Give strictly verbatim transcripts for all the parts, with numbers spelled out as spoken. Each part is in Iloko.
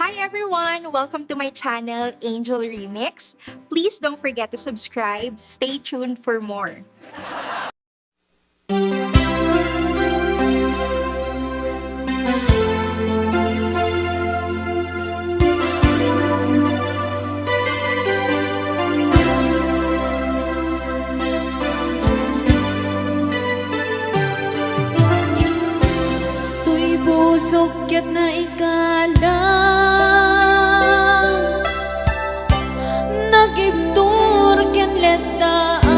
Hi everyone! Welcome to my channel, Angel Remix. Please don't forget to subscribe. Stay tuned for more. Toy pusok ket naikalang, nagibtur ken lettaan.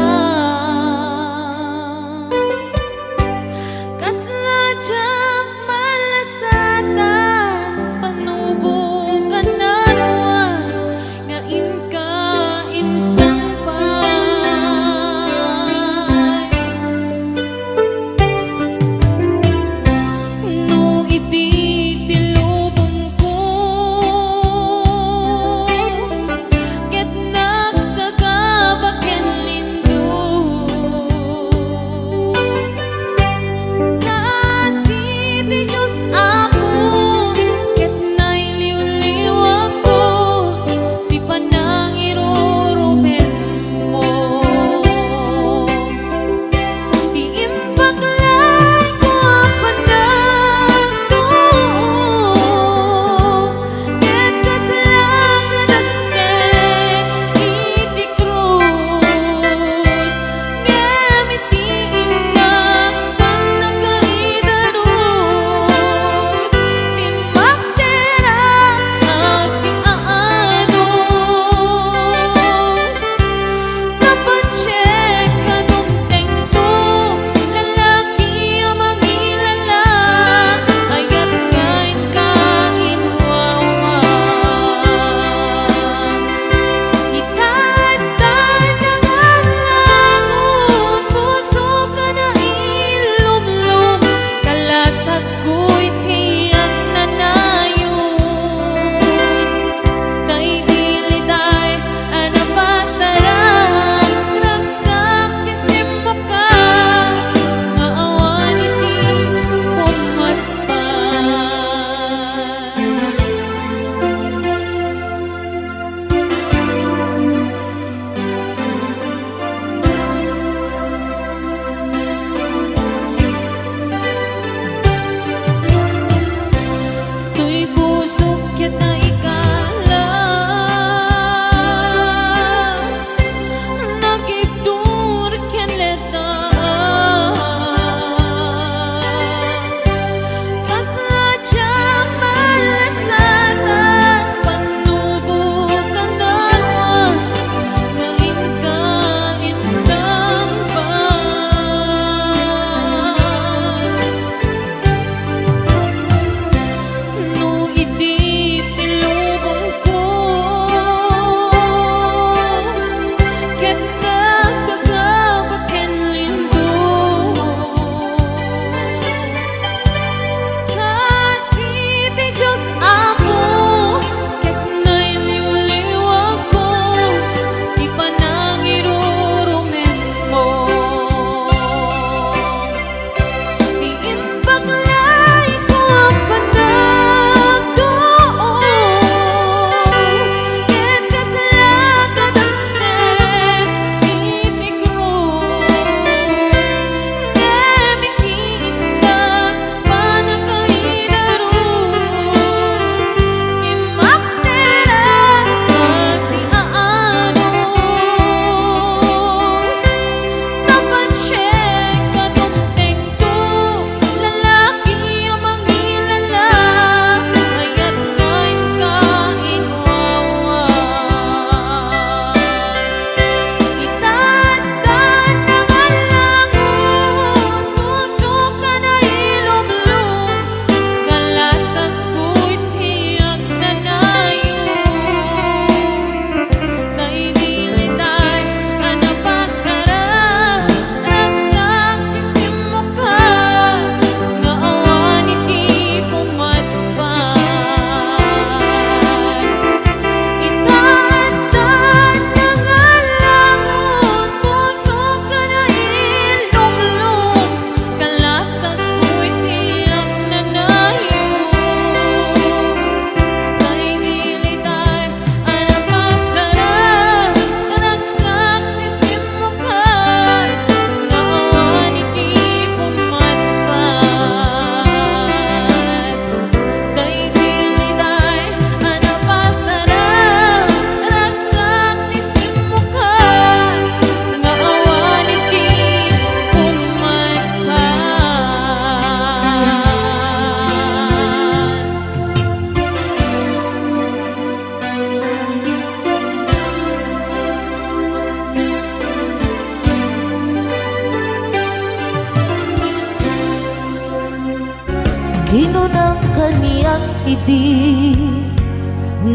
Aniak idi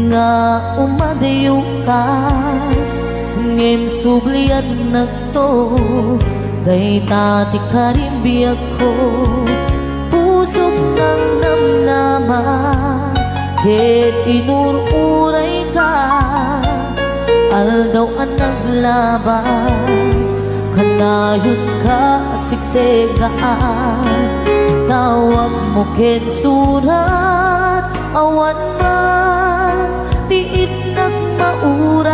nga umadayoka, ngem subliannakto dayta ti karimbiagko. Pusok nang namnama ket inur-urayka. Aldaw a naglabas, kanayonka a sigsegaan. Tawagmo ken surat, awan man ti innak maurat.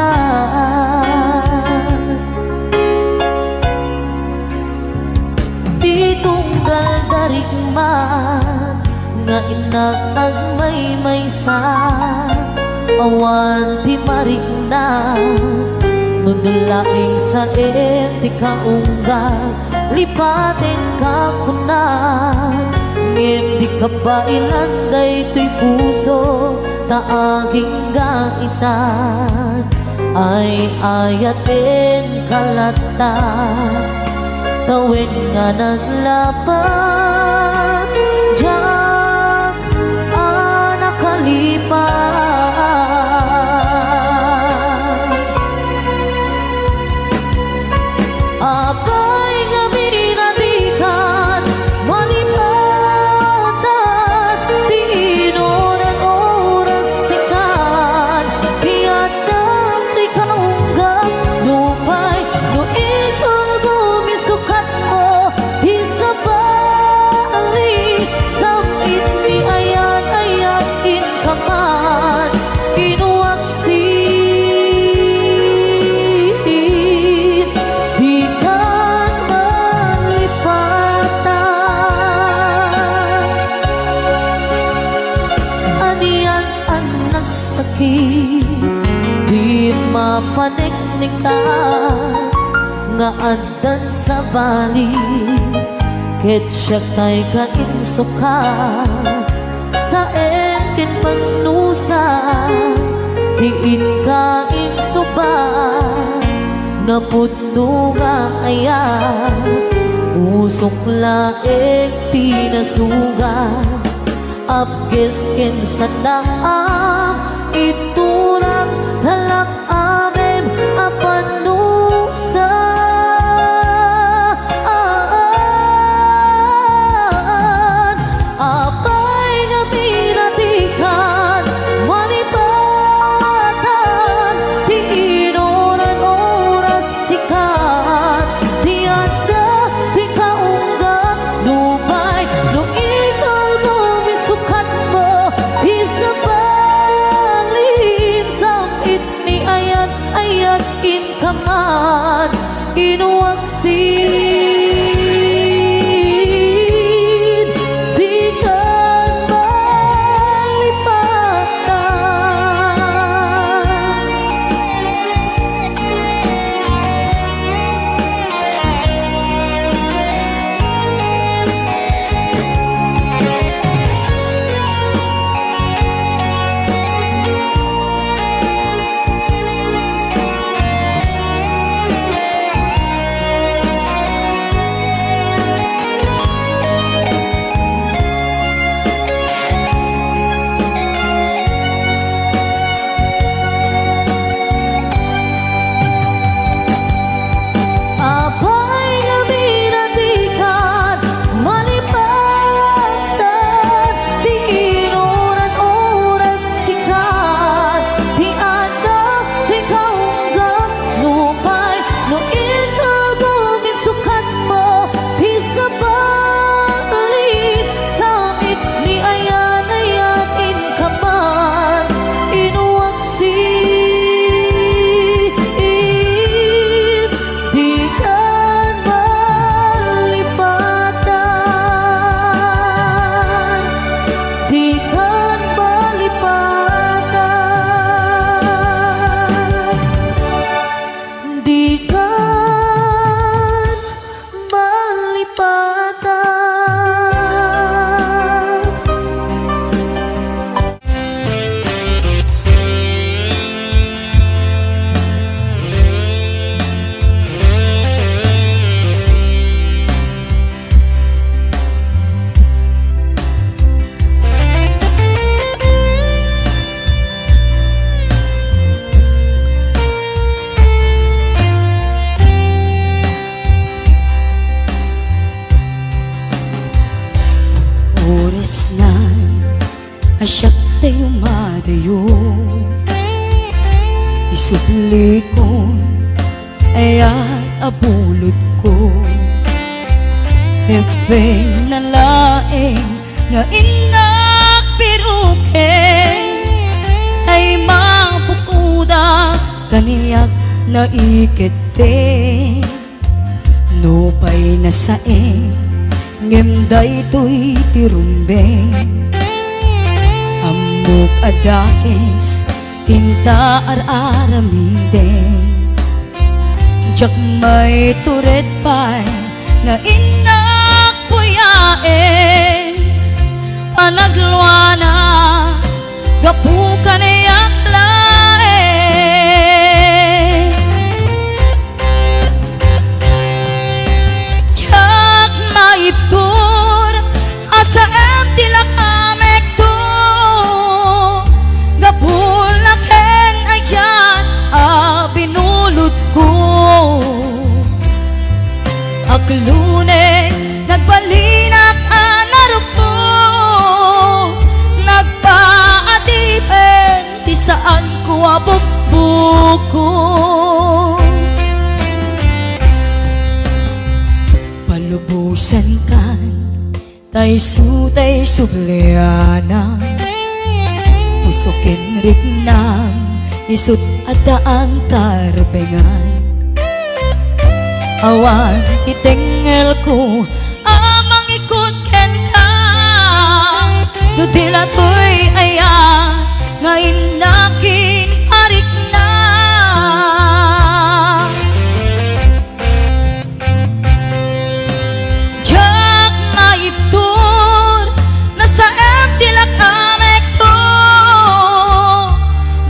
Ti tunggal darikmat nga innak agmaymaysa, awan ti marikna. No dulaing saen ti kaunggal, lipatenka kunak, ngem dika bailan daytoy puso ta agingga itan. Ay-ayatenka latta. Tawen nga naglapas, diak a nakalipas. Apay nga binatikan, malipatan ti inuran oras sikan, ti adda ti kaunggam, nupay no ikalbo mi sukatmo, ti sabali, sam-it mi ayat-ayat inka man, inuak sin dikan malipatan. Anian a nagsakit, di mapaneknekan nga addan sabali, ket siak tay kainsuka, saen ken pannusa, ti inka insuba, napudno nga ayat, usok laeng ti nasugat. Apges ken sanaam, iturak talak amem a pannusa. Apay nga binatikan, malipatan ti inuran oras sikan, ti adda ti kaunggam, nupay no ikalbo mi sukatmo, ti sabalin sam-it mi ayat-ayat inka man, inuak sin dikan malipatan. Sublikon, ayat a bulodko. Rebbengna laeng nga innak biroken, ay mabukoda kaniak naikeddeng. Nupay nasaen, ngem daytoy ti rumbeng. Ammok a dakes tinta ar-aramiden. Diak maitured pay nga innak puyaen. Panagluana, gapu kaniak laeng. Diak maibtur a saem ti lakamekto, gapu la ken ayat a binulodko. Aklone, nagbalinak a naruko, nagpaadipen ti saanko a bukbuko. Palubosankan, ta isu tay subliana. Puso ken riknam, isut' addaan karbengan. Awan ti tengngelko a mangikut kenka, no di la toy ayat nga innak ken arikna. Diak maibtur no saem ti lakamekto,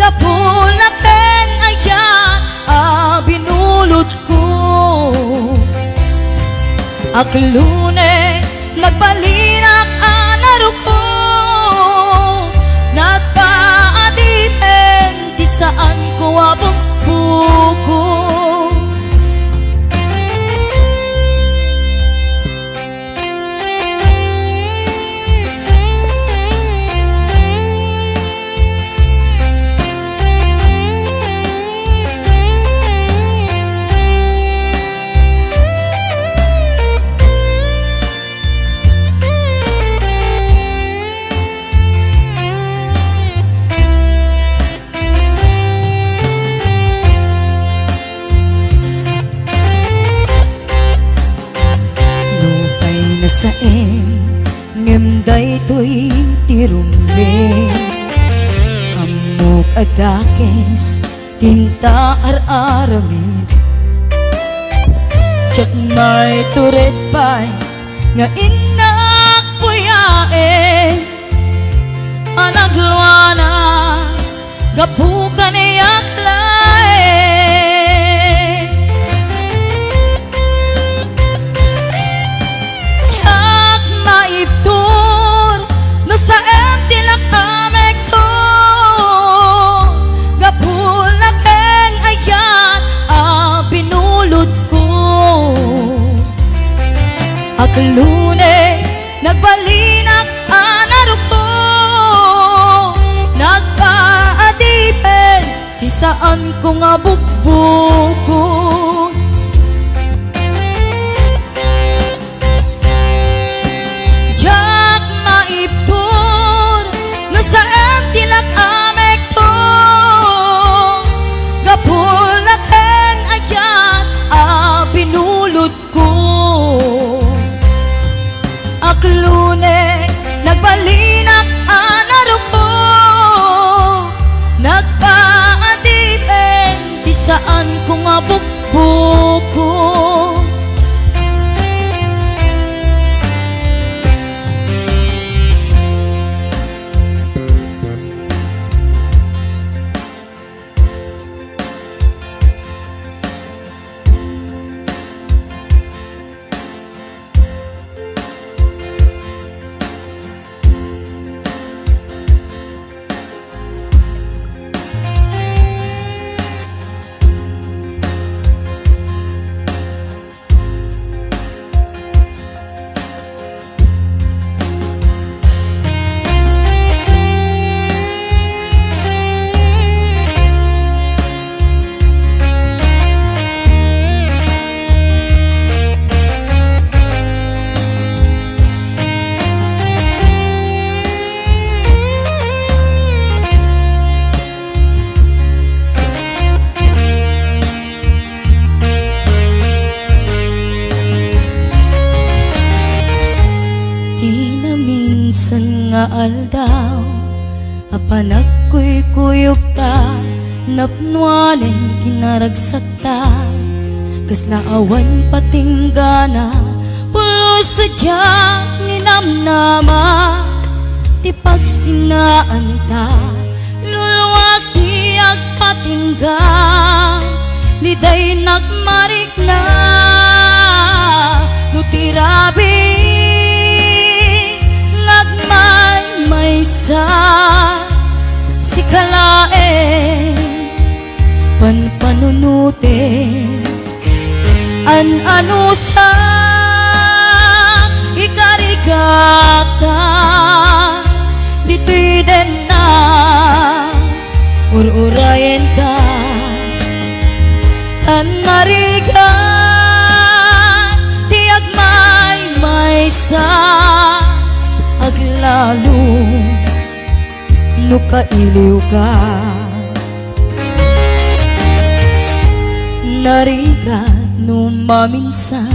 gapu la ken ayat a binulodko. Aklone, nagbalinak a naruko, nagpaadipen ti saanko a bukbuko. Nupay nasaen, ngem daytoy ti rumbeng. Ammok a dakes tinta ar-aramid. Diak maitured pay nga innak puyaen. Panagluana, gapu kaniak laeng. Diak maibtur no saem ti lakamekto, gapu la ken ayat a binulodko. Aklone, nagbalinak a naruko, nagpaadipen ti saanko nga bukbuko. Diak maibtur no saem ti lakamekto, gapu la ken ayat a binulod ko. Aklone, nagbalinak a naruko, nagpaadipen ti saanko nga bukbuko. aldaw a panagkuykuyogta, napnoanen kinaragsakta, kasla awan patinggana, pulos a diak ninamnama ti pagsinnaanta, luluak ti agpatingga, lidaynak marikna, no ti rabii nga agmaymaysa, sika laeng panpanunoten. An-anusak, ikarigata, ditoy denna, ur-urayenka, tan narigat ti agmaymaysa, aglalo no kailiwka. Narigat no maminsan,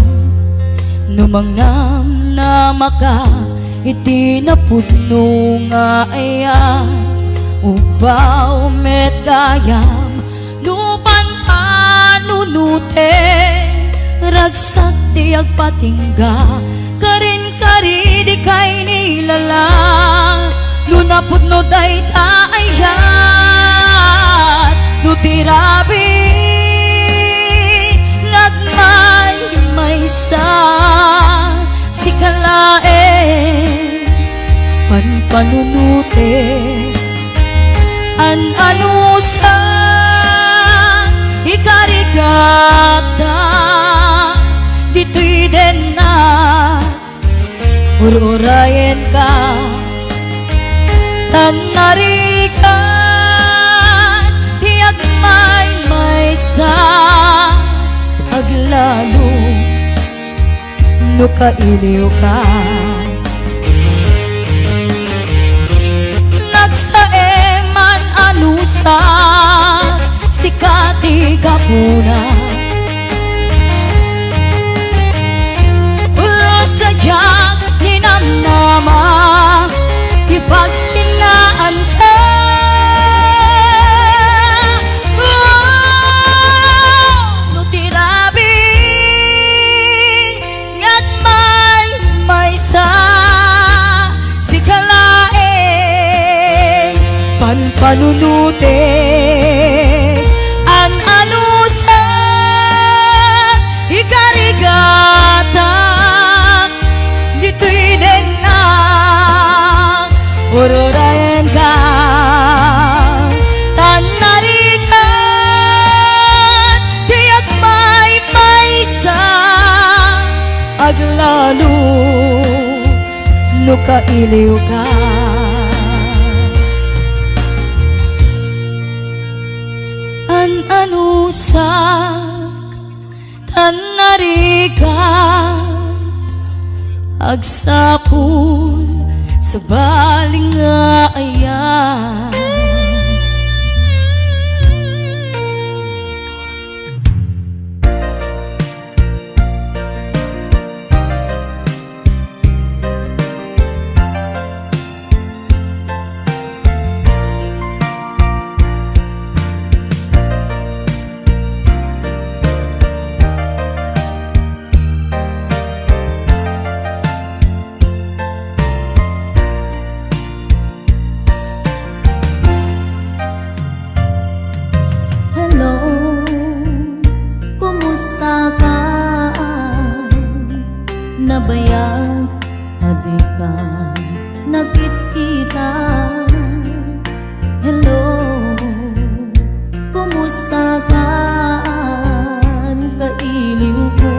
no mangnamnamaka iti napudno nga ayat, ubaw met gayam no panpanunoten, ragsak ti agpatingga, karin kari dikay nilalang, no napudno dayta ayat, no ti rabii nga agmaymaysa, sika laeng panpanunoten. An-anusak, ikarigata, ditoy denna, ur-urayenka, tan narigat ti agmaymaysa, aglalo no kailiwka. Nagsaem man a nusak, sika ti gapuna. Pulos a diak ninamnama ti pagsinnaanta. Oh, no ti rabii nga agmaymaysa, sika laeng panpanunoten. An-anusak, ikarigatak, ditoy denna, ur-urayenka, tan narigat ti agmaymaysa, aglalo no kailiwka. An-anusak, tan narigat, agsapul, sabali nga ayat. Hello, kumusta ka? Nabayag a di ka nagkitkita. Hello, kumusta ka? Kailiwko,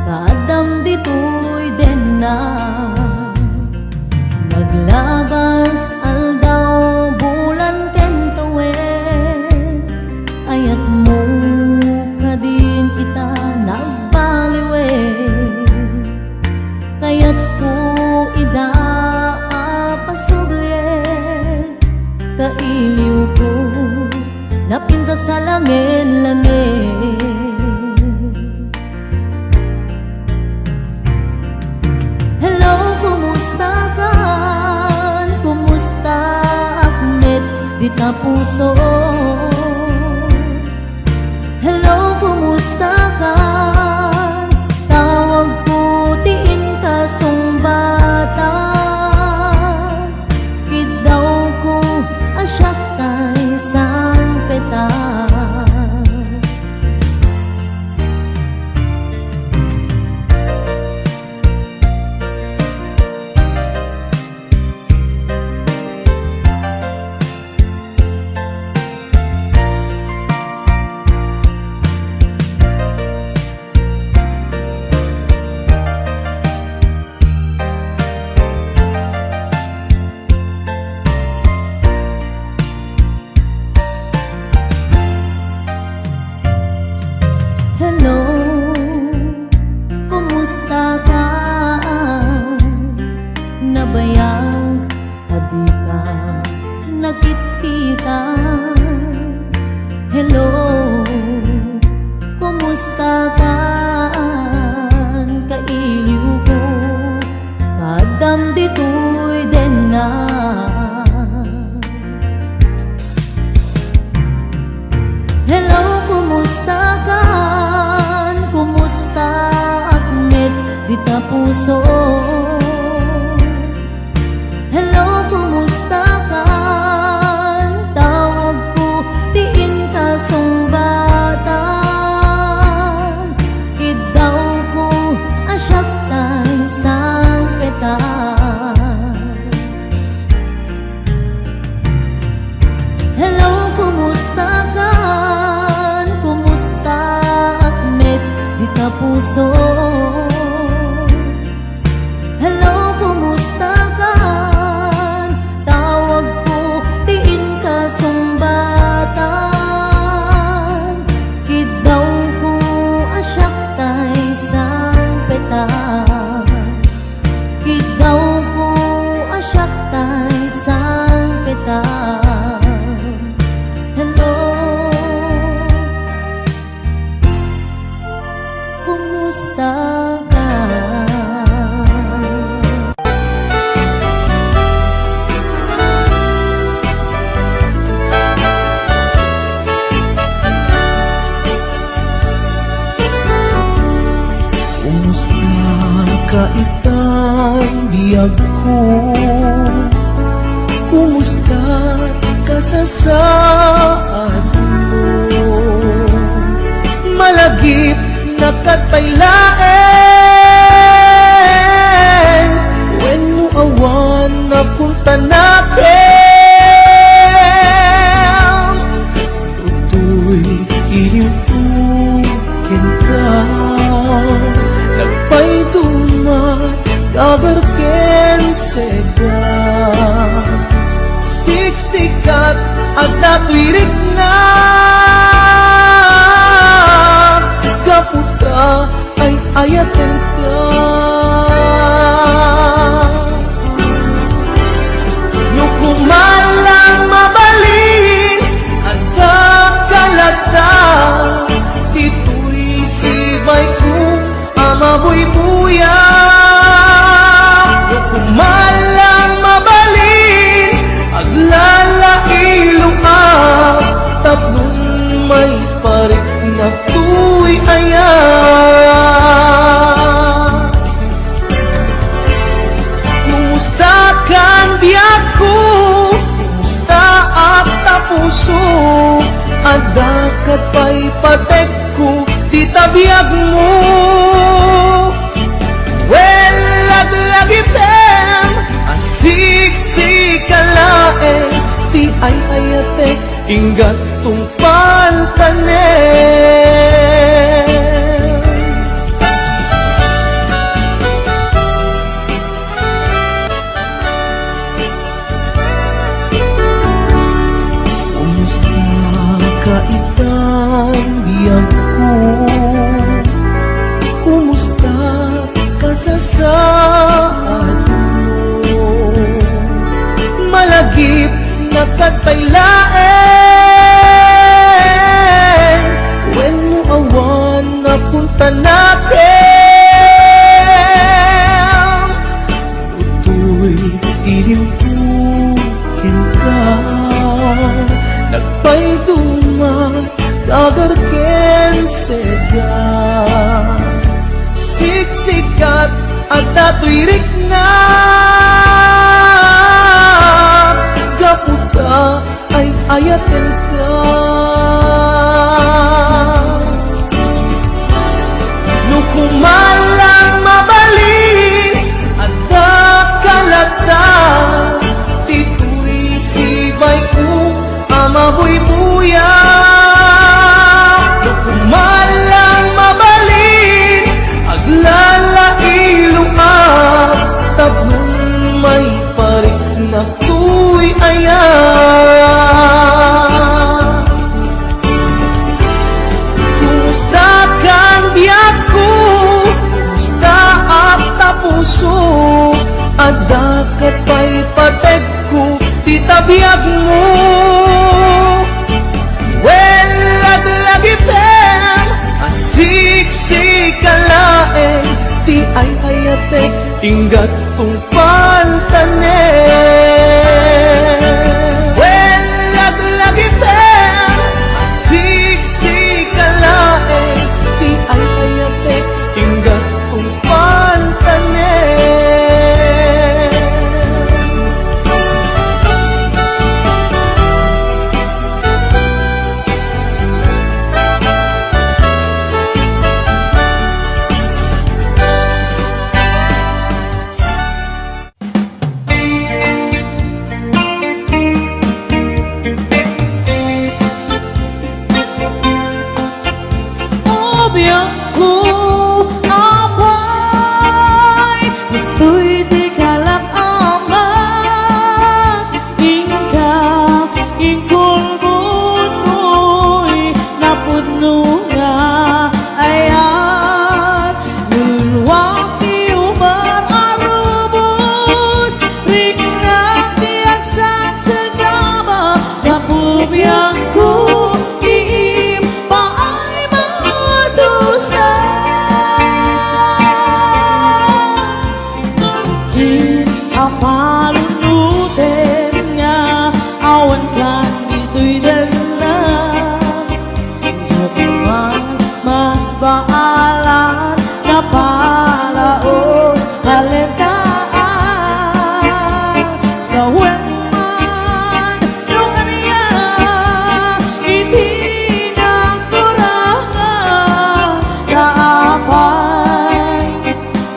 kaaddam ditoy denna. Naglabas aldaw, bulan ken tawen, ayatmo kadin kita nagbaliwen. Kayatko ida a pasubli, kailiwko, napintas a langen-langen. Hello, kumusta ka? dita puso. Hello, kumusta ka? Tawagko ti inka sungbatak. Kiddawko a siak tay sangpetak. Hello, kumusta ka? Nabayag a dika nakit-kita. Hello, kumusta ka? Kailiwko, kaddam ditoy denna. Hello, kumusta kan? Kumusta ak met dita puso? Hello, kumusta kan? Tawagko ti inka sungbatak. Kiddawko a siak tay sangpetak. Hello, kumusta kan? Kumusta ak met dita puso? Hello, kumusta kan? Tawagko ti inka sungbatak. Kiddawko a siak tay sangpetak. Kiddawko a siak tay sangpetak. Hello, kumusta ka? Kumusta ka itan biagko? Kumusta kasasaadmo? Malagip na ket pay laeng wenno awan napunta nakem. Toy iliwko kenka, nagpayduma dagar ken seda. Siksikat adda toy rikna, gapu ta ay-ayatenka. No koma lang mabalin, adda kalata, ditoy sibayko a mabuybuya. No koma lang mabalin, aglalailoak tapno maipariknak toy ayat. Kumusta kan biagko? Kumusta ak ta puso? Adda ket pay patekko dita biagmo? Wen, laglagipem a siksika laeng ti ay-ayatek. Inggat tungpaltanem. Kumusta ka itan biagko? Kumusta kasasaadmo? Malagip na ket pay laeng wenno awan napunta nakem. Toy iliwko kenka, Piriknak gapu ta ay-ayatenka. No kumalang mabalin, adda kalata, ditoy sibayko a mabuybuya. No kumalang mabalin, aglalailoak tapno maipariknak toy ayat. Kumusta kan biagko? Kumusta ak ta puso? Adda ket pay pateg ko ti tabiagmo. Wen, laglagipen a siksika laeng ti ay-ayatek, inggat tungpaltanen. Wen, laglagipen a siksika laeng ti ay-ayatek, inggat tungpaltanen. Biagko, apay, kastoy ti kalak-amak, inka, inkulbot koy napudno nga ayat. Nulwak ti umar a rubos, riknak ti agsagsagaba, gapu biagko, ti impaay madusa. Sakit a panunoten nga awan kan ditoy dalan. Diak man mas baalan nga palaos a lentaan. Sawen man no ania iti nagkurangak, ta apay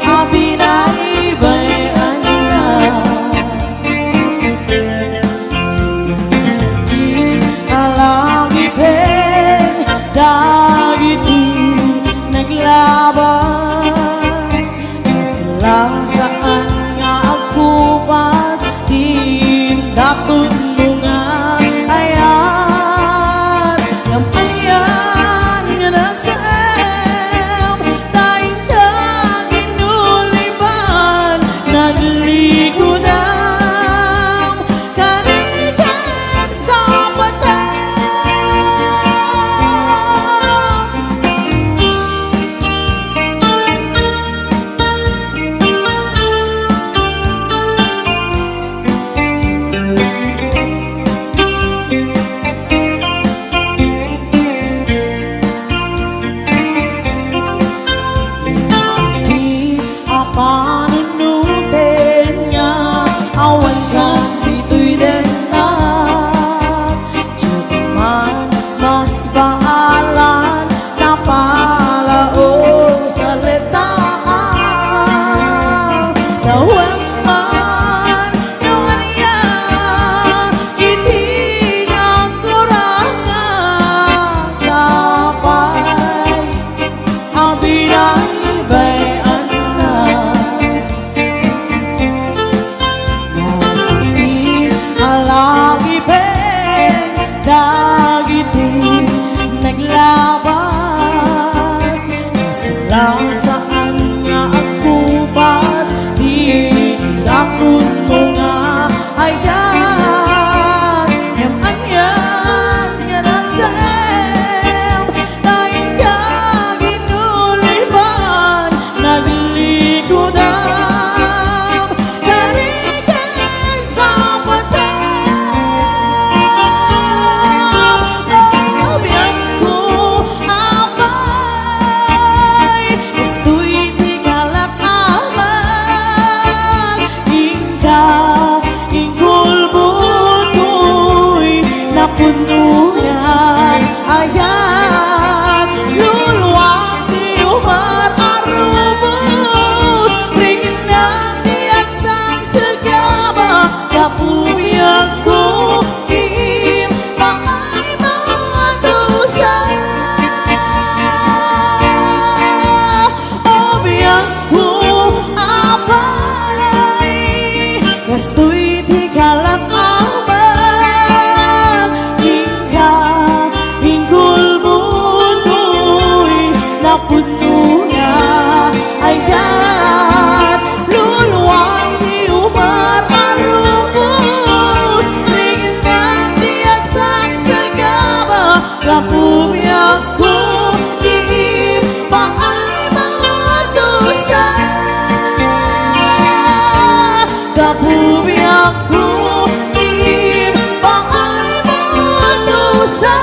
a binaybay-anna. Sakit a lagipen dagiti Ayan, luluang ti umar a rubos, ringinang ti agsang sagaba, kapubiagko, iim paay madusa. O biagko a balay, kastoy ti kalat-awak, inka, ingkulmo toy napuno nga ayat. Luluang ti umar a rubos, ringinang ti agsang sagaba, kapubiagko, iim paay madusa. Kapubiagko, iim paay madusa.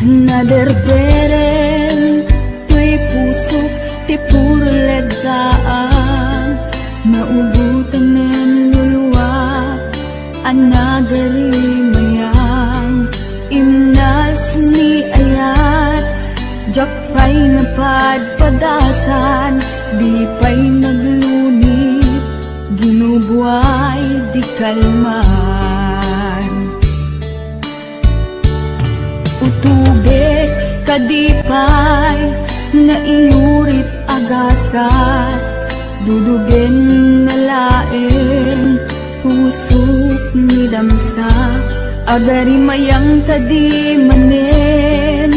Naderdereng toy pusok ti puro legdaang, naubotanen luluak a nagarimayang. Imnals ni ayat, diak pay napadpadasan, di pay naglunit, ginubuay di kalman. Utubek kadi pay nga iyurit a gasat, dudugen na laeng pusok ni damsa. Agarimayang kadi manen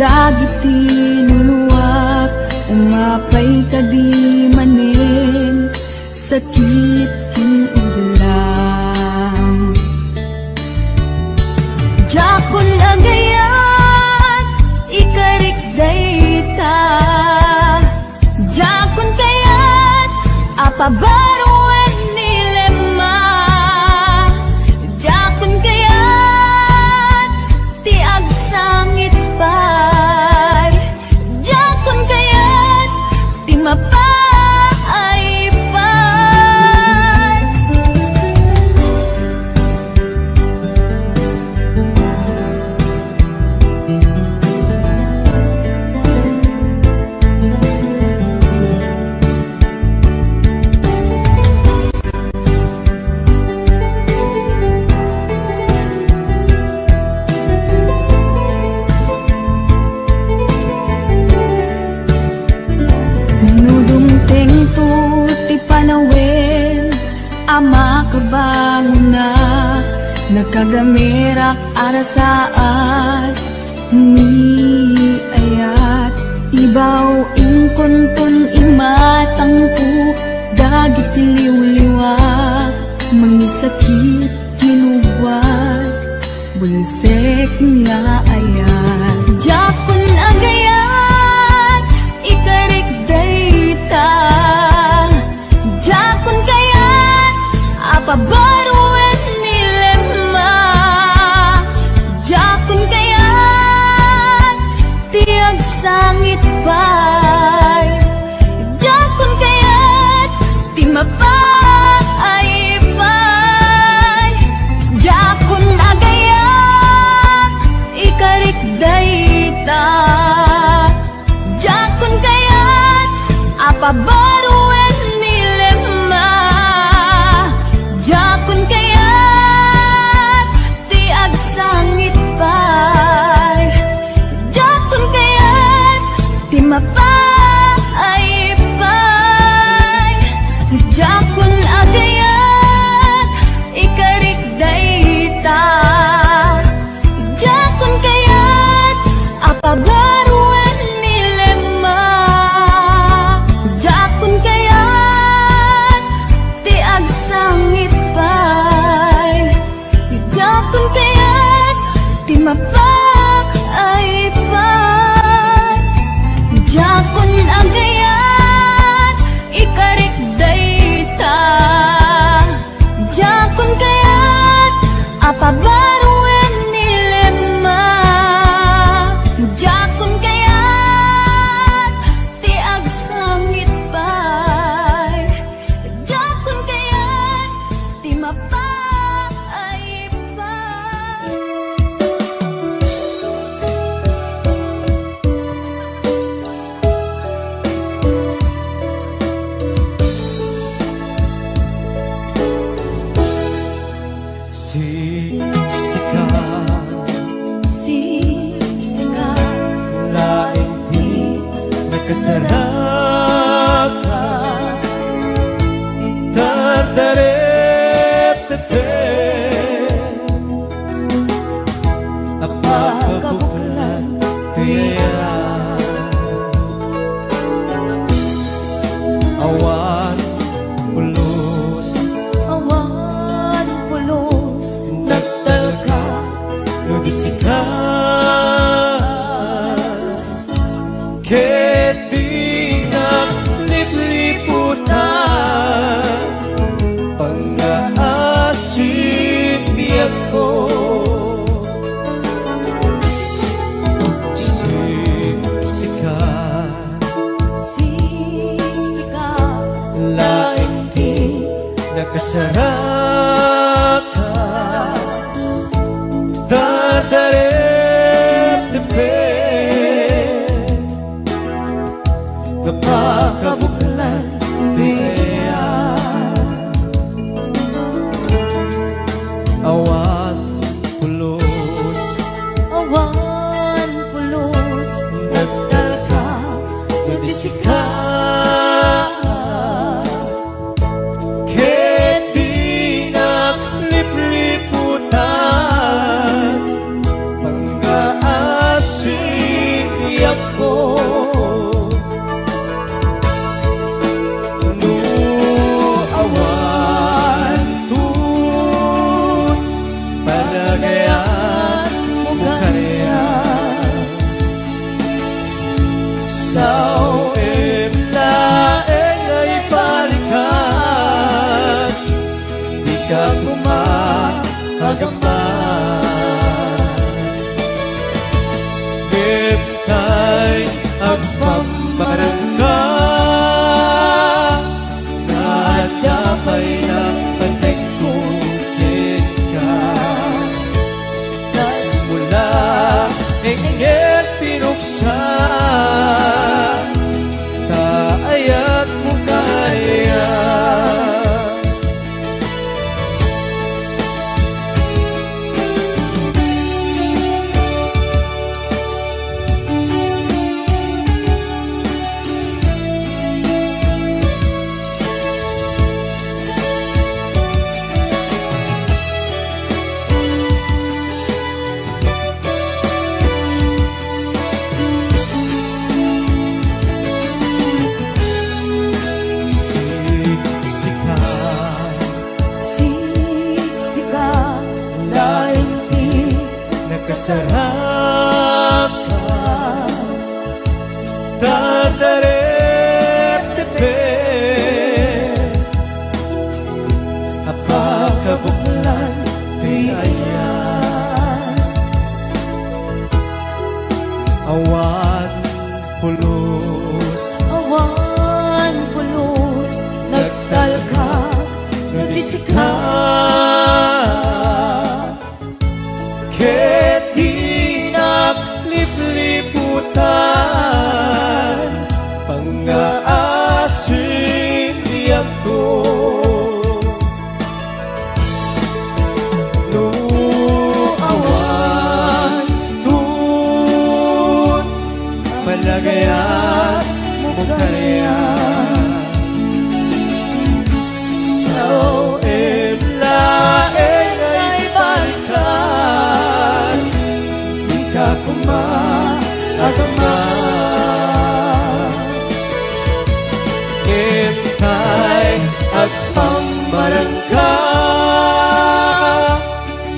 dagiti luluak, umapay kadi manen sakit ken uglang. Diakon agayat ikarik dayta. Diakon kayat a pabaruen ni Lemma. Diakon kayat ti agsangit pay. Diakon kayat ti mapaaypay. No dumtengto ti panawen a makabangona, nakagamerak a rasaas ni ayat. Ibaw inkonton imatangko dagiti liwliwa, mangisakit, kinugwat, bulsek nga ayat. Diakon agayat ikarik dayta. Diakon kayat a pabaruen ni Lemma. Diakon kayat ti agsangit pay. Diakon kayat ti mapaaypay. Diakon agayat ikarik dayta. Diakon kayat a pabaruen ni Lemma. Diakon kayat ti agsangit pay. Diakon kayat ti mapaaypay. Diakon agayat ikarik dayta. Diakon kayat a pabaruen ni Lemma. Diakon kayat ti agsangit pay. Diakon kayat ti mapaaypay. Diakon agayat ikarik dayta. Diakon kayat a pabaruen ni Lemma. Diakon kayat ti agsangit pay. Diakon kayat ti mapaaypay. Sika, sika, laeng ti nakasaraka, tardaret Napakabuklan ti ayat. Awan pulos, awan pulos, nagtalka no di sika. Ket di nga Yangko, no awan toy panagayat mo kaniak, sao-em laeng nga ibalikas, dika koma agama. Ngem tay agpammarangka, nga adda pay napatekko kenka. Kas mula, enggen pinuksa, ta ayat mo kaniak. Siksika, siksika, laeng ti nakasaraka. Tatareptepe, apakabuklan ti ayan. Awan pulos, awan pulos, nagtalka no di sika. Ket dinak lipliputan, pangngaasim ti yangko. No awan toy panagayat mo kaniak, sao-em laeng nga ibalikas, dika koma agama. Ngem tay agpammarangka,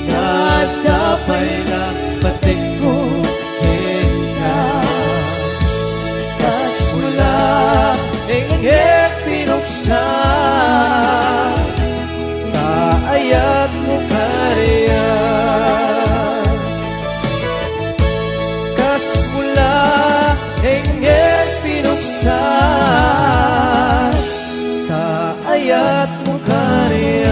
nga adda pay napatekko kenka. Kas mula, enggen pinuksa, ta ayat mo kaniak. Kas mula, enggen pinuksa, ta ayat mo kaniak.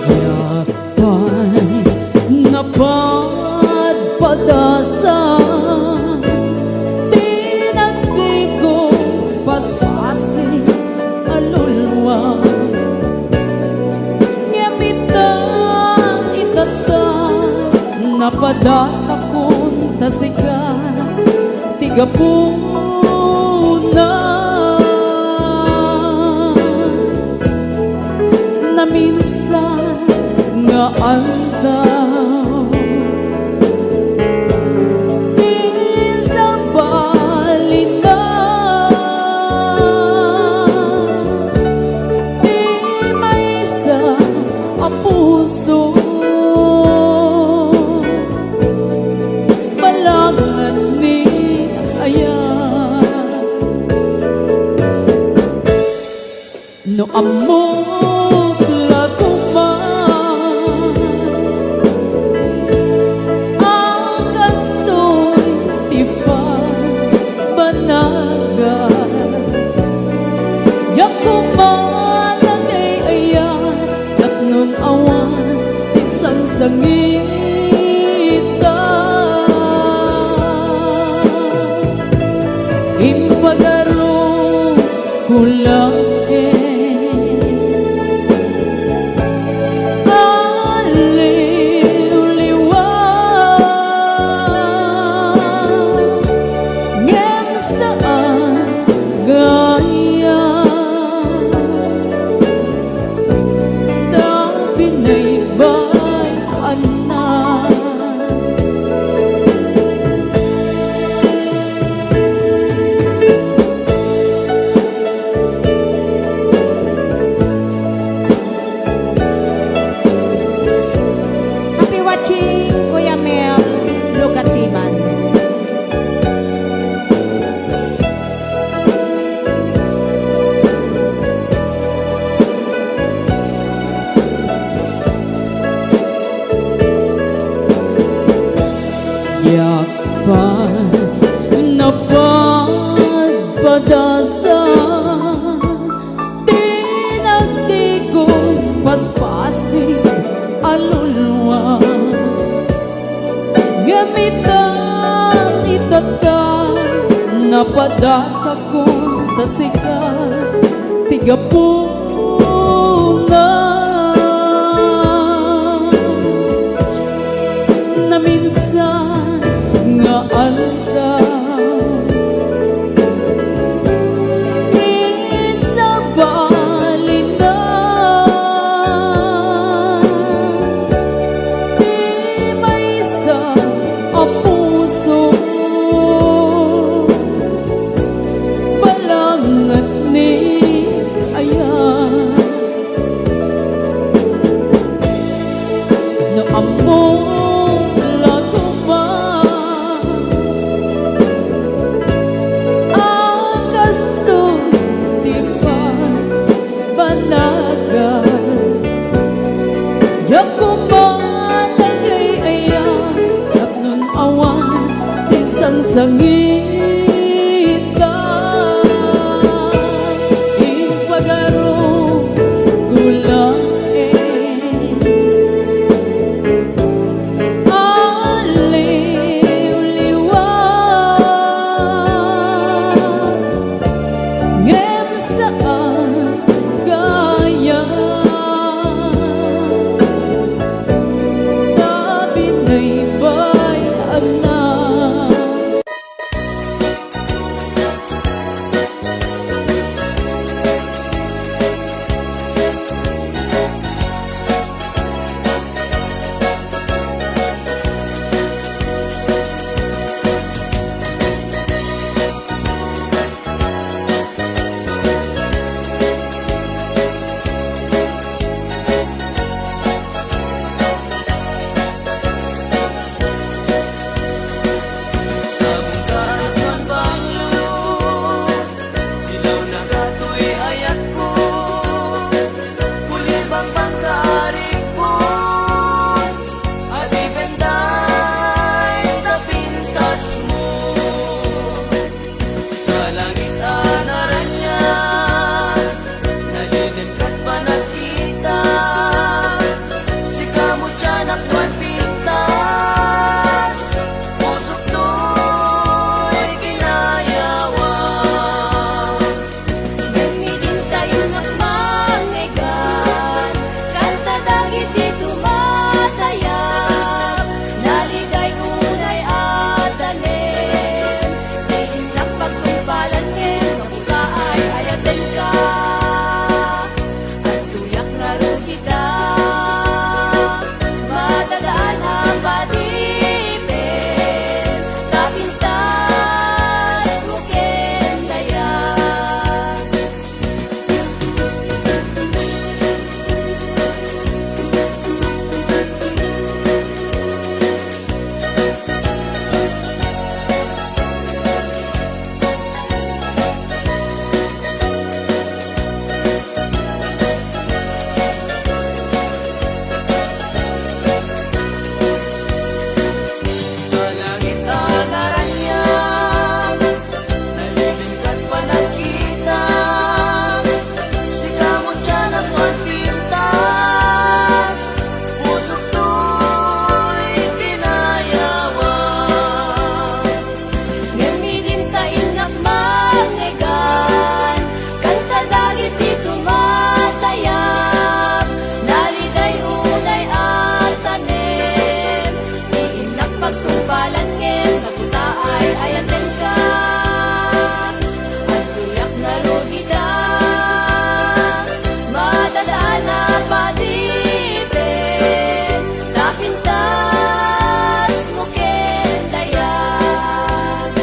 Diak pay napadpadasa ti nagtigos paspasig a luluag. Ngem ita, itatta, napadasakon ta sika ti gapuna. Naminsan nga aldaw, insan balina ti maysa a puso. Balangan ni ayat. No ammok la koma a kastoy ti pagbanagak, diak koma nagay-ayat tapnon awan ti sangsangita. Impagarok ko la ket ali Napadpadasa ti nagdigos paspasig a luluan. Ngem ita, itatta, napadasakon ta sika ti gapuna. Naminsan nga aldaw, insabalina ti maysa a puso. Balanget ni aya. No ammo la koma a kasto ti panagan. Diak koma nagay-aya tapnon awan ti sangsangita. Impagarok ko laeng a liwliwa. Ngem saan gayam ta binaybay-anna. Sabong karatuan banglo, silaw na katoy ayatko, kulibangbang kaarigko, adipen dayta pintasmo. Sa langit a naranian, nalidem ket panagkita, sika met ti anakko a pintas, pusok toy kinayawan. Ngem idin ta innak mangngeggan, kanta dagiti tumatayab, nalidem unay a tanem, ti innak pagtungpalan ngem makuta ay ayatenka. Adtoyak ngarud ita, madadaan a padipen, ta pintasmo ken dayag. Langit a naranian, nalidem ket panagkita, sika met ti anakko a pintas, pusok toy kinayawan. Ngem idin ta innak mangngeggan, kanta dagiti tumatayab, nalidem unay a tanem, ti innak pagtungpalan ngem makuta ay ayatenka. Adtoyak ngarud ita, madadaan a padipen, ta pintasmo ken dayag.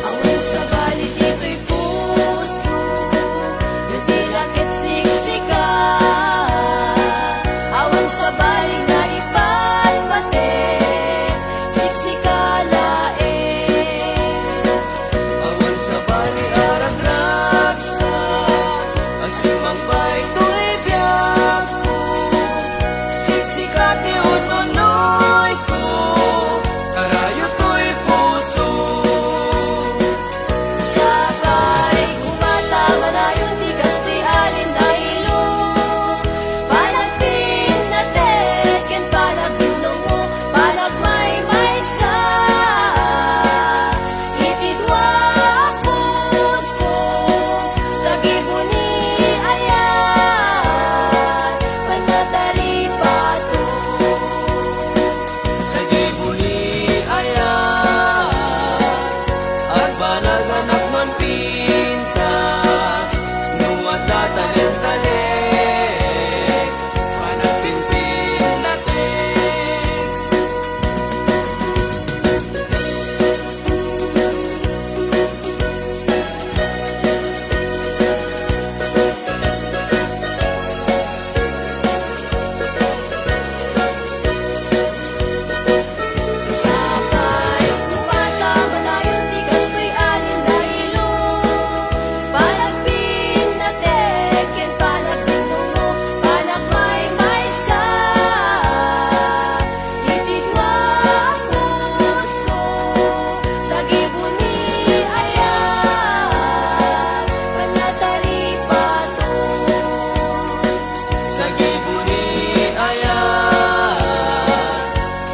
Awan sabali ditoy puso, no di la ket siksika. Awan sabali nga ipatpateg, siksika laeng. Ti ununnoyko, karayo toy puso. Sapay, kumata, manayon ti kastoy a lindahilo. Panagpinnatek ken panagdumdummo, panagmaymaysa. Iti dua a puso, sagibo ni ayat, pannataripato. Sagibo ni ayat, agbanag a napnon pintas, no adda talentalen, panagpinpinnatek. Sapay, kumata, manayon ti kastoy a lindahilo. Panagpinnatek ken panagdumdummo, panagmaymaysa. Iti dua a puso, sagibo ni ayat, pannataripato. Sagibo ni ayat,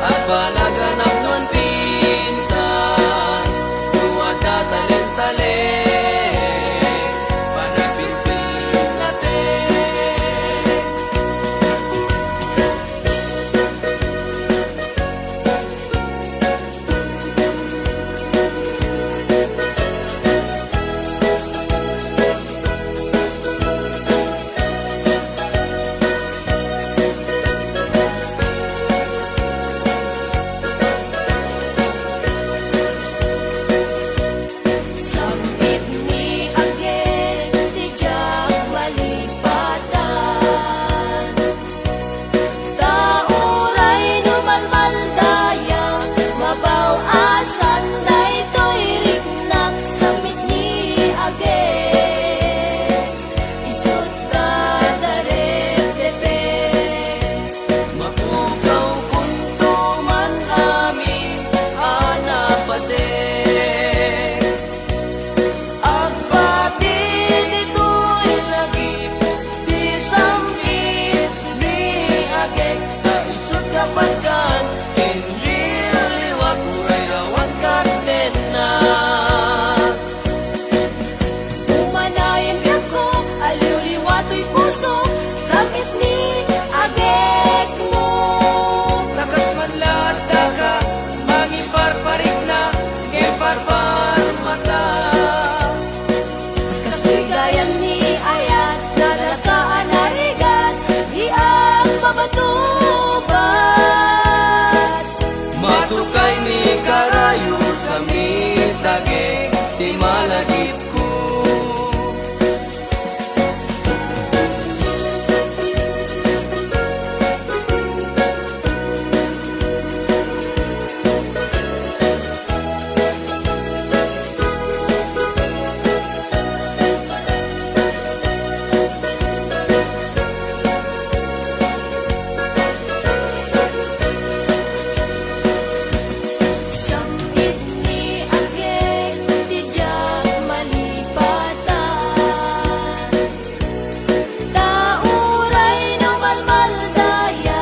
agbanag a napnon pintas, no adda talentalen, panagpinpinnatek. Sam-it ni agek ti diak malipatan. Ta uray no malmaldaya, mabaw-asan daytoy riknak. Sam-it ni agek, isut' ta darepdepek. Mapukaw kunto man amin a napatek. Agbati ditoy lagip ti sam-it ni agek, ta isut' kapatgan ken liwliwat uray awan kadenna. Umanayen biagko, aliwliwa toy puso, sam-it ni agekmo. Ta kas man la addaka, mangiparparikna, ngem parparmata. Kastoy gayam ni ayat, nalaka a narigat, di agpabatubad. Matukay ni karayo, sam-it agek ti malagipko. Sam-it ni agek ti diak malipatan. Ta uray no malmaldaya,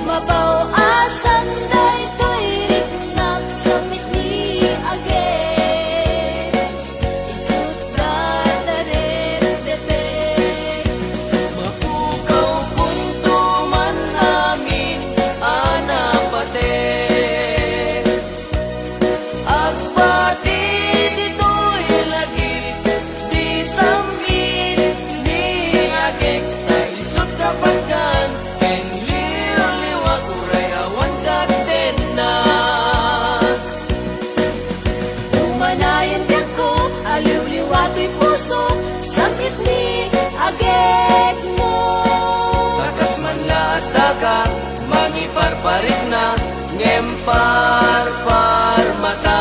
mabaw-asan daytoy riknak. Sam-it ni agek, isut' ta darepdepek. Mapukaw kunto man amin a napatek. Agbati ditoy lagip ti sam-it ni agek, ta isut' kapatgan ken liwliwak uray awan kadenna. Umanayen biagko, aliwliwa toy puso, sam-it ni agekmo. Ta kas man la addaka, mangiparparikna, ngem parparmata.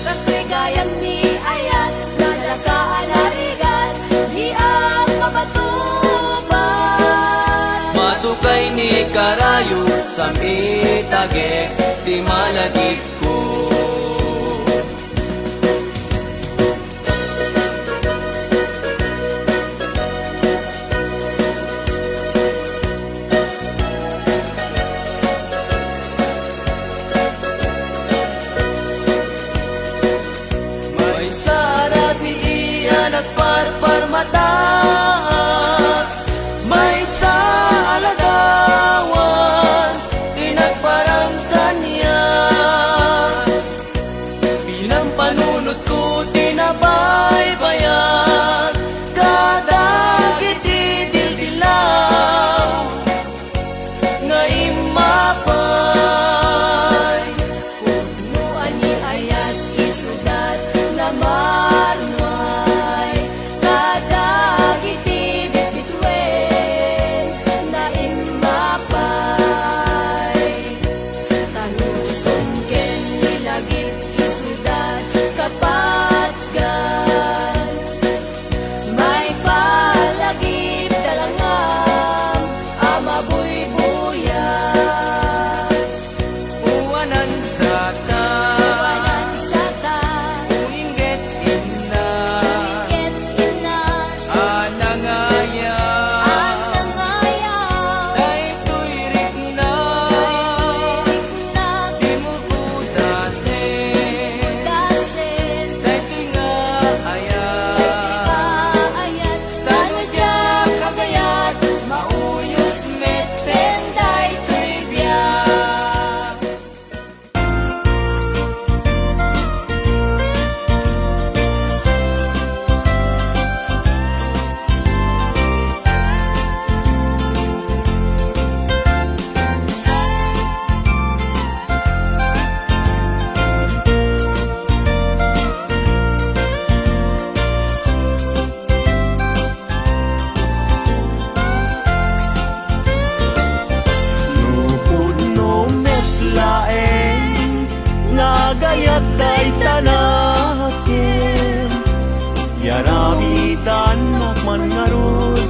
Kastoy gayam ni ayat, nalaka a narigat, di agpabatubad. Matukay Ni karayo, sam-itagek ti malagipko. Maysa a rabii a nagparparmata, maysa a lagawan ti nagparang kaniak. Pinampanunotko ti nabaybayan kadagiti dildilaw nga immapay. Pudno a ni ayat isudat nga marnuay kadagiti bitbituen nga immapay. Tanusong ken ni lagip isudat kapatgan. Maipalagip talangam a mabuybuya. Uwanan sata. Uwanan sata. Uminggit inna. Uminggit inna. Anangaya. Anangaya. Daytoy rikna. Daytoy rikna. Dimo budasen. Dimo budasen. Daytoy nga ayat. Daytoy nga ayat. Tano diak agayat, mauyos metten daytoy biag. No pudno met laeng nga agayat dayta nakem, yaramidannak man ngarud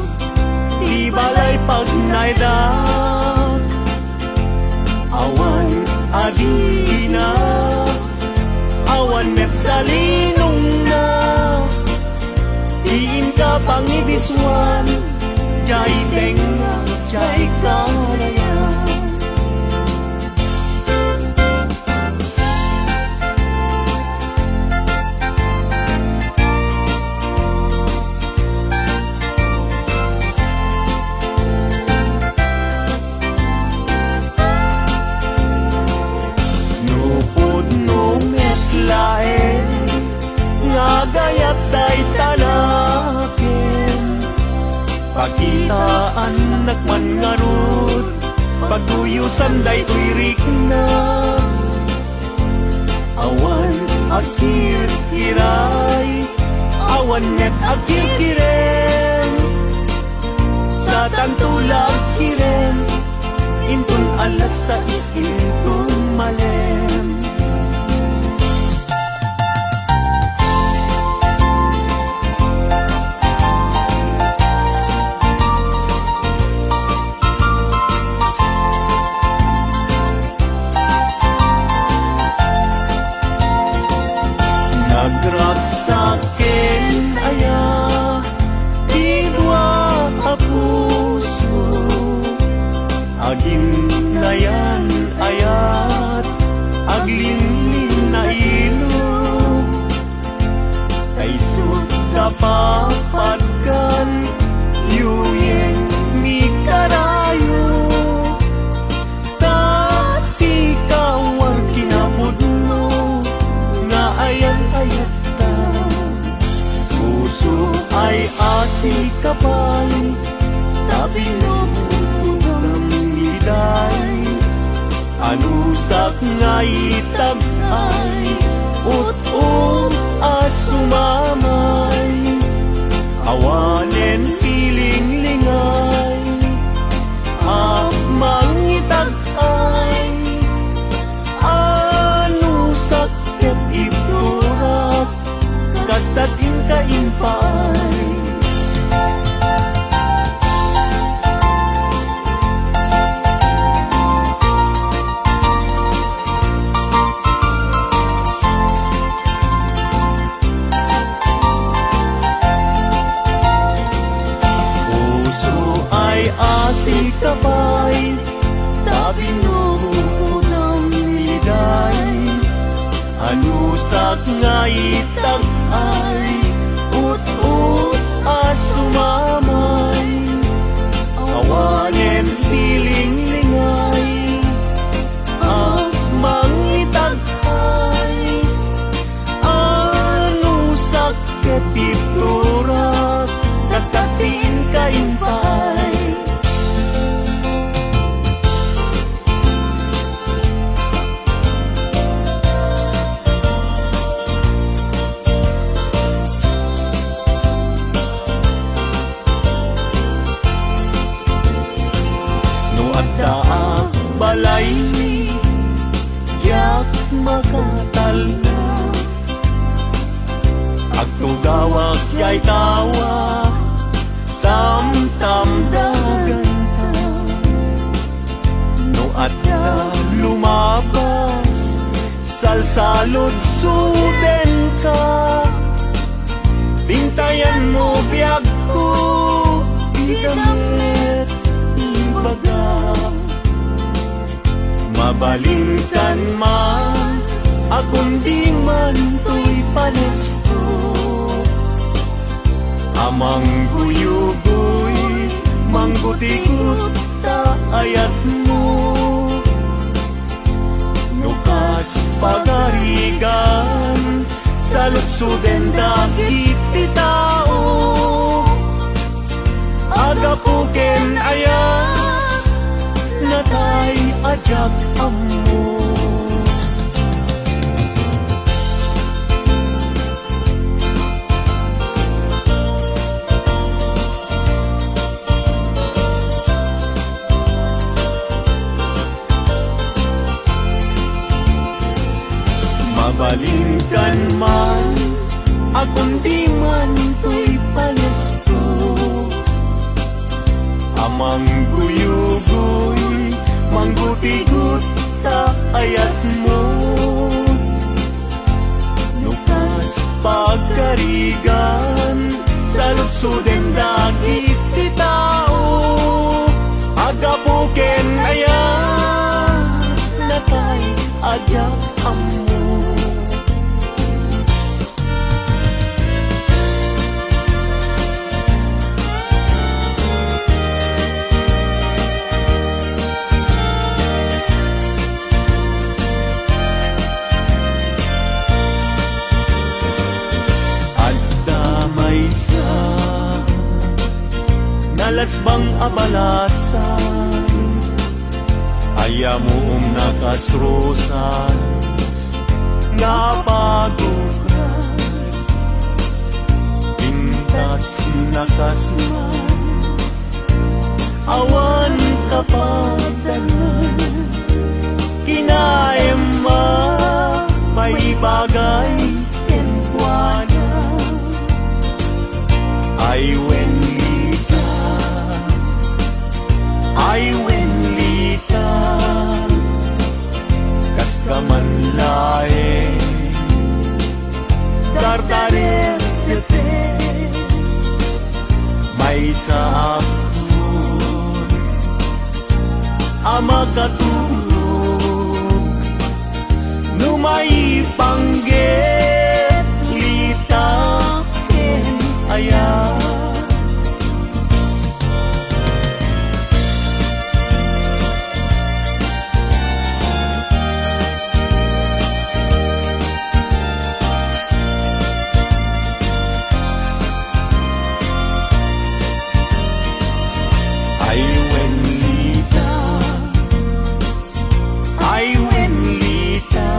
ti balay pagnaedak. Awan adina, awan met salinongna, ti inka pangibisuan, diay tengnga, diay karayan. No pudno met laeng nga agayat dayta nakem, pakitaannak man ngarud, paguyusan daytoy rikna. Awan agkirkiray, awan met agkirkirem. Satanto la agkirem, inton alas sais inton malem. Nagragsak ken aya ti dua a puso, aginnayan-ayat, aglinlinnailog. Kaisut kapapadkan, yuyeng ni karayo, ta ti kawar kinapudno nga ayan-ayatta. Puso ay asi ka pay, ta pinagkukutam iday. Anusak nga itag-ay, ut-ot a sumamay. Awanen pilinglingay, a mangitag-ay. Anusak ket ibturak, kasta ti inka impaay. Anusak nga itag-ay, ut-ot a sumamay, awanen ti linglingay a mangitag-ay. Anusak ket ibturak, kasta ti inka impay. No addaak balaymi, diak makatalna. Agtugawak diay tawa, samtamdaganka. No adda lumabas, salsaludsodenka. Tintayanmo biagko, dika met ibaga. Mabalinkan man a kundi man toy palesko a mangguyugoy, manggutigot ta ayatmo. No kas pagarigan, saludsoden dagiti tao. Agapu ken ayat, natay a diak ammo. Mabalinkan man a kundi man toy palesko a mangguyugoy, manggutigot ta ayatmo. No kas pagarigan, saludsoden dagiti tao. Agapu ken ayat, natay a diak ammo. Adda maysa, nalasbang a balasang, ay ammom a kas rosas nga pagukra. Pintas na kas man, awan kapadanan. Kinaem a maibagay kenkuana. Ay wen, Lita, ay wen, Lita, kaska man laeng dardarer ket maysa a a makaturog no maipanggep, Lita, ken ayat. Ay wen, Lita, ay wen, Lita,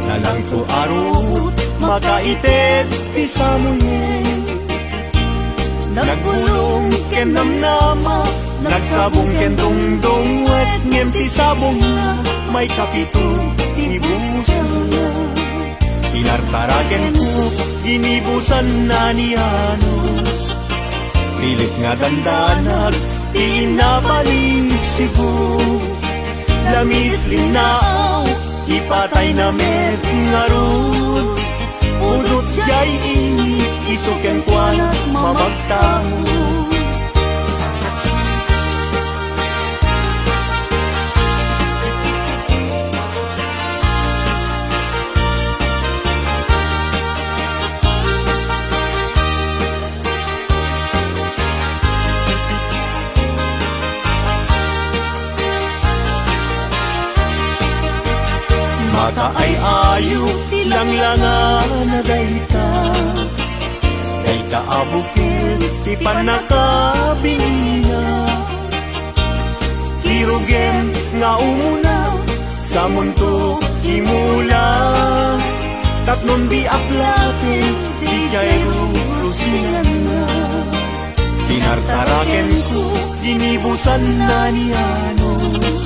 Nalangto a ruot, makaited ti samuyen. Nagbulong ken namnama, nagsabong ken dungdungwet, ngem ti sabongna, maikapito ti busangna. Tinartarakenko, ginibusanna ni Janos. Pilit nga dandanag ti inna Balibsibo. Lamis, linnao, ipatayna met ngarud. Pudot jay ini, isu kenkuana mamagtangod. Makaay-ayo ti langlangana dayta. Dayta a bukid ti pannakabinina. Ti rugem nga umuna, samonto ti mula. Tapnon biak laeng ti jay rurusinganna. Tinartarakenko, ginibusanna ni Janos.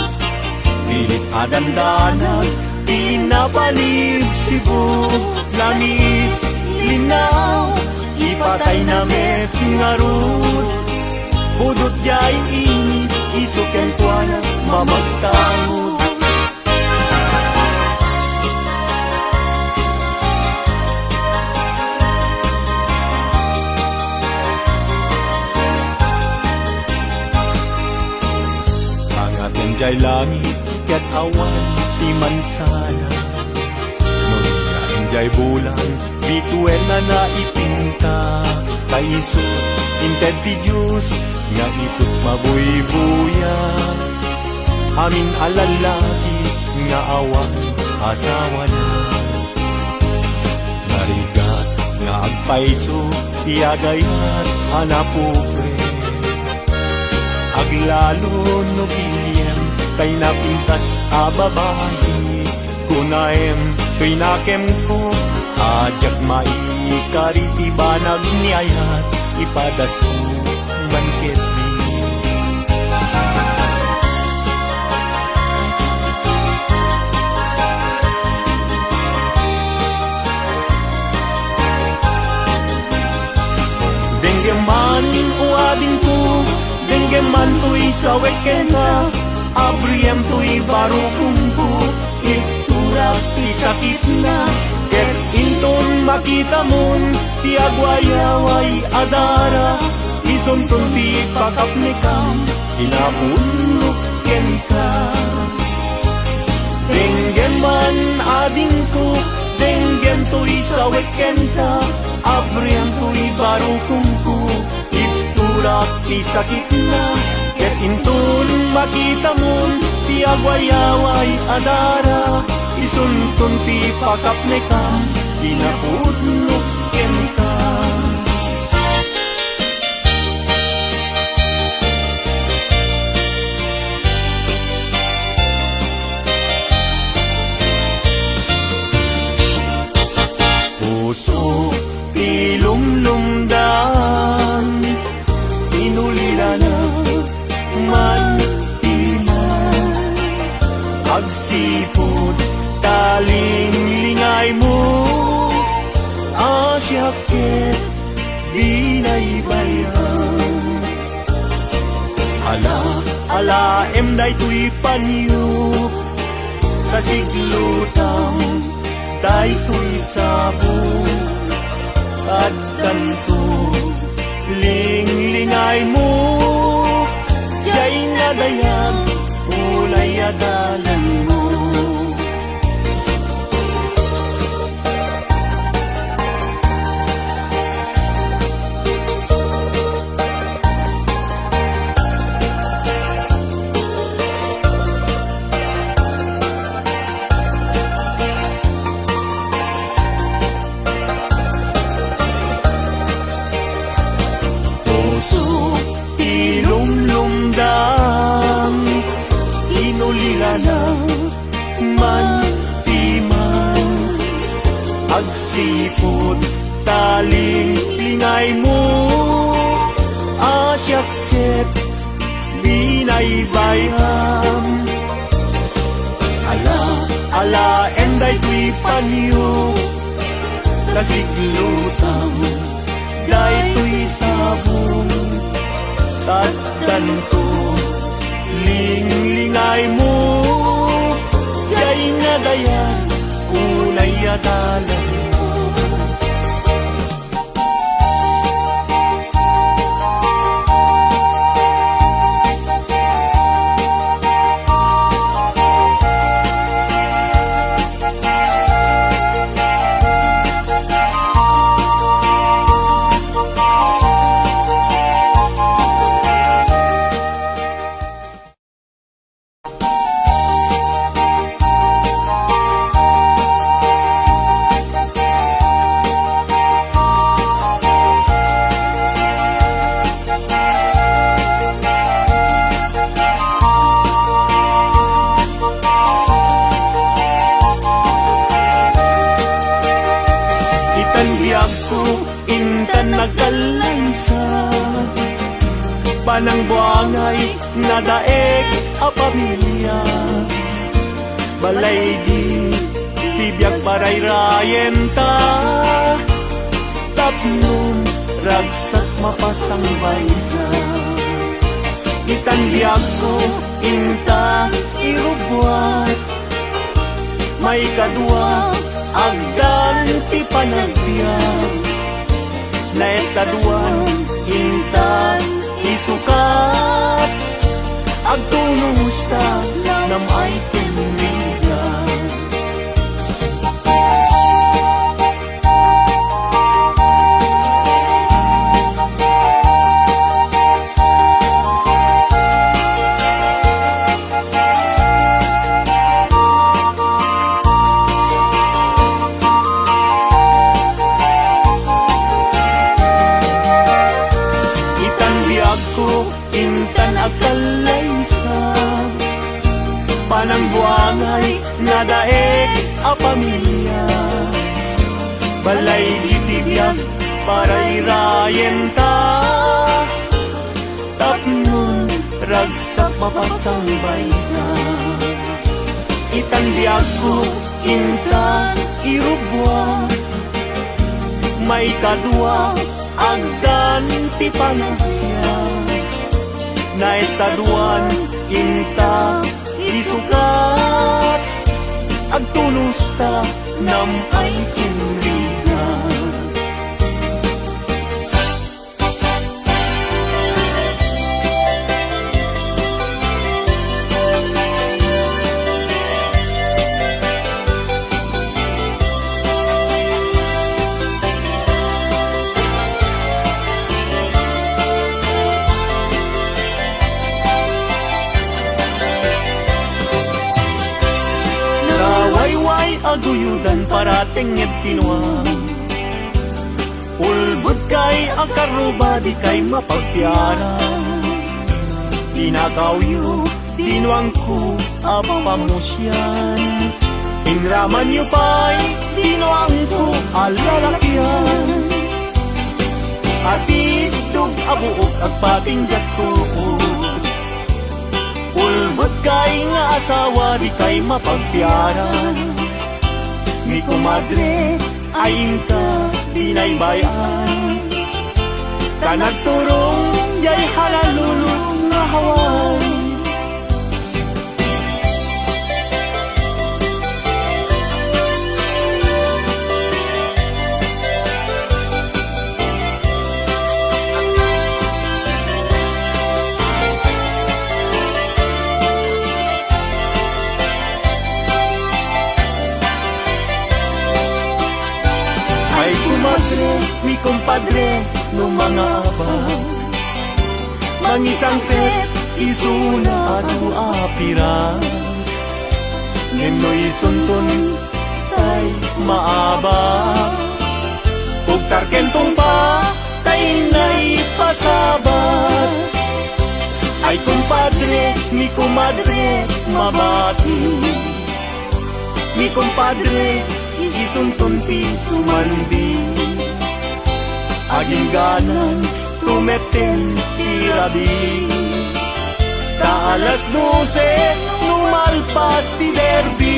Pilit a dandanag ti inna Balibsibo. Lamis, linnao, ipatayna met ngarud. Pudot jay ini, isu kenkuana mamagtangod. Angaten jay langit ket awan ti mansana. No diaen jay bulan, bituenna naipinta. Ta isu inted ti Dios nga isut mabuybuya. Amin a lallaki nga awan asawana. Narigat nga agpayso ti agayat a napukre. Aglalo no giliem tay napintas a babai. Kunaem toy nakemko a diak maikari ti banag ni ayat, ipadasko man ketdi. Denggem man, o adingko, denggem man toy sawek kenka, abriem toy barukongko, itturak ti sakitna, ket inton makitamon ti agwayaway a dara, isunton ti pakapnekam, inapudnok kenka. Denggem man, adingko, denggem toy sawek kenka, abriem toy barukongko, itturak ti sakitna, ket inton makitamon ti agwayaway a dara, isunton ti pakapnekam, inapudnok kenka. Puso ti lumlumdam, inulilana man tina. Agsipud ta linglingaymo, a siak ket binaybayan. Ala, alaem daytoy panyo, kasiglutam daytoy sabo. Addanto, linglingaymo, jay nadayag, ulay a dalanmo. Puso ti lumlumdam, inulilana Agsipud ta linglingaymo a siak ket binaybayam. Ala, alaen daytoy panio, ta siglutam daytoy sabong. Tadtanto, linglingaymo, diay nga dayag, unay a dalanmo. Itan biagko, intan nagkallaysa, panangbuangay nga daek a pamilia. Balaygi ti biag parayrayenta, tapno ragsak mapasangbayta. Itan biagko, inta irubuat. Maikadua, agdan ti panagbiag. Naesaduan, intan isukat. Agtunosta, nam-ay ken rigat. Itan biagko, intan agkallaysa, panangbuangay nga daek a pamilia. Balaygi ti biag parayrayenta, tapno ragsak mapasangbayta. Itan biagko, intan irubuat. Maikadua, agdan ti panagbiag. Naesaduan, inta isukat. Agtunosta, nam-ay ken rigat. Nawayway a guyodan, paratengnged ti nuang. Ulbodkay a karruba, dikay mapagpiara. Pinakawyo ti nuangko a pamusian. Inramanyo pay ti nuangko a lalakian. Atiddog a buok, agpatingga tuod. Ulbodkay nga asawa, dikay mapagpiara. Ni komadre, ay inka binaybay-an. Ta nagturong diay halalulong nga hawan. Ay, kumadre, ni kumpadre, no mangabak, mangisangpet isuna adu a pirak. Ngem no isunton tay maabak, ugtar ken tungpa tay naipasabat. Ay, kumpadre, ni kumadre, mabati. Ni kumpadre, Sunton ti sumandi, agingganan tumepten ti rabii. Ta alas dose no malpas ti derby,